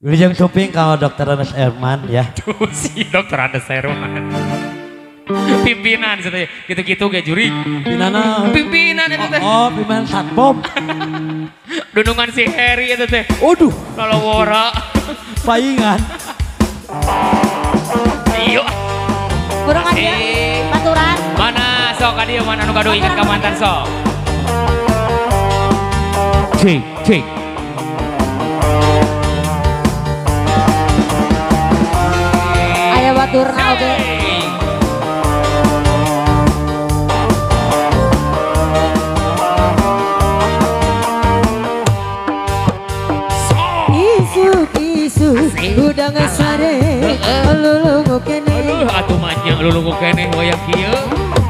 Wilujeng Sumping kalau Dokter Anas Herman ya. Tuh si Dokter Anas Herman. Pimpinan gitu-gitu ge juri. Pimpinan. Pimpinan itu teh. Oh, pimpinan Satpom. Dunungan si Heri itu teh. Waduh. Kalau wora. Paingan. Iyo. Kurang aja. Baturan. Mana sok ka dieu mana nu gaduh inget ka mantan sok. Cik, cik. Aya baturna oge. Udah ngesare lulungu kene. Aduh atuh manya lulungu kene wayah kieu.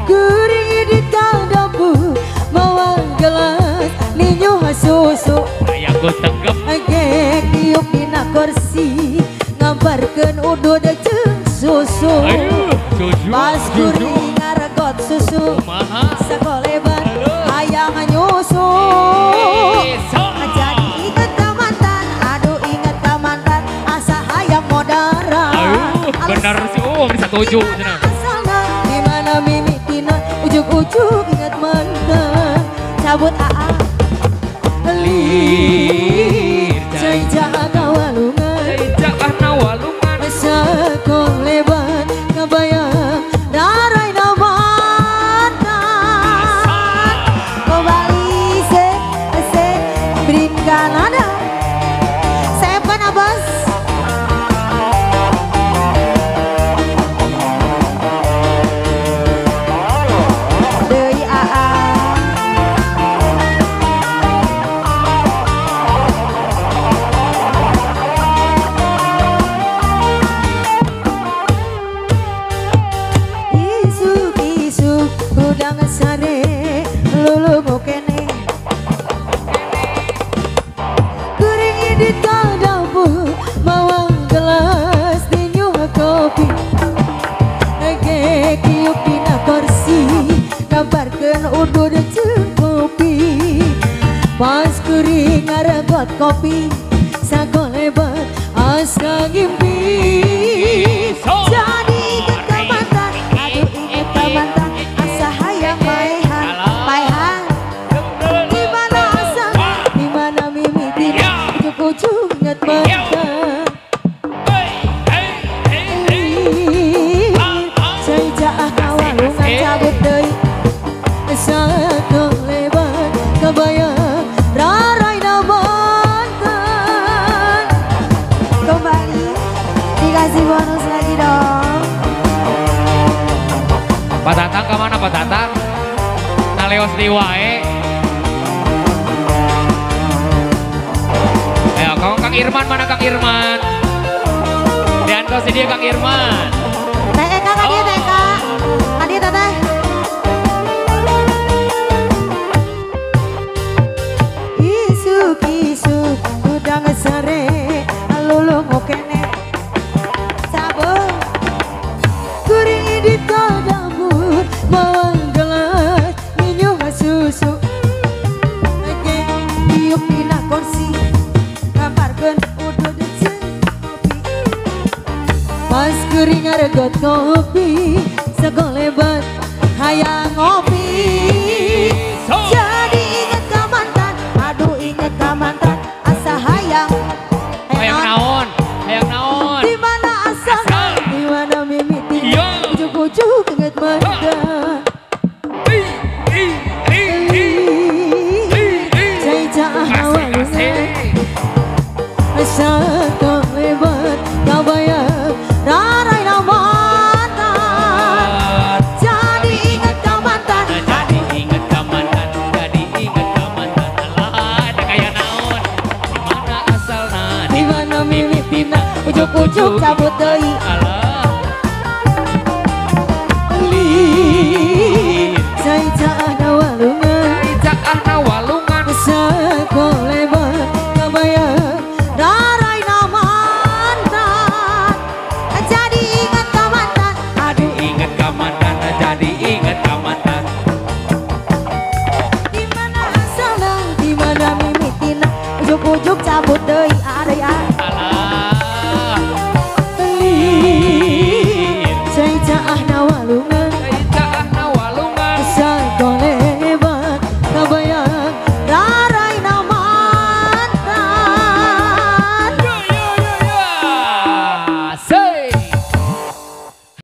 Kuring di dapur mawa gelas ninyu susu. Aya ku tegep. Gek diuk dina kursi ngambarkeun udud jeung susu. Aduh susu. Pas kuring ngaregot susu. Kumaha? Sakoleban hayang nyusu. Jadi inget ka mantan, aduh inget ka mantan. Benar sih, oh bisa tujuh. Di mana mimitina, ujuk-ujuk ingat mantan. Cabut aa, lir, cai jaga walungan, cai jaga walungan. Sakoleban kabayang darai mantan. Kembali se se brin Kanada. Seven Abbas. Pas kuring ngaregot kopi sakolebat asa ngimpi. Jadi inget ka mantan, aduh inget ka mantan, asa hayang maehan, maehan. Di mana asa, di mana mimitina, ujuk-ujuk inget mantan. Cai jaah kawalungan cabut deui, sakolebat kabayang. Dikasih bonus lagi dong. Pak Tatang kemana Pak Tatang? Naleos di wae. Ayo, Kang Irman mana Kang Irman? Diantos dia Kang Irman. Teh Eka kan dia Teh Eka. Kan dia Teteh. Isuk-isuk udah ngesare lulungu kene. Susu gek diuk dina kursi gambarkeun udud jeung kopi. Pas kuring ngaregot kopi sakolebat hayang ngopi. Jadi inget ka mantan, aduh inget ka mantan, asa hayang hayang naon, hayang naon. Di mana asa, di mana mimitina, ujuk-ujuk inget mantan. Sakolebat kabayang rarai mantan. Jadi inget ka mantan, jadi inget ka mantan, jadi inget ka mantan. Alah, ada kaya naon? Di mana asalna? Di mana mimitina? Ujuk-ujuk cabut deui. Alah. Lir, cai jaah walungan, cai jaah walungan. Sakolebat kabayang rarai mantan. Jadi inget ka mantan, aduh inget ka mantan, jadi inget ka mantan. Di mana asalna, di mana mimitina, ujuk-ujuk cabut deui.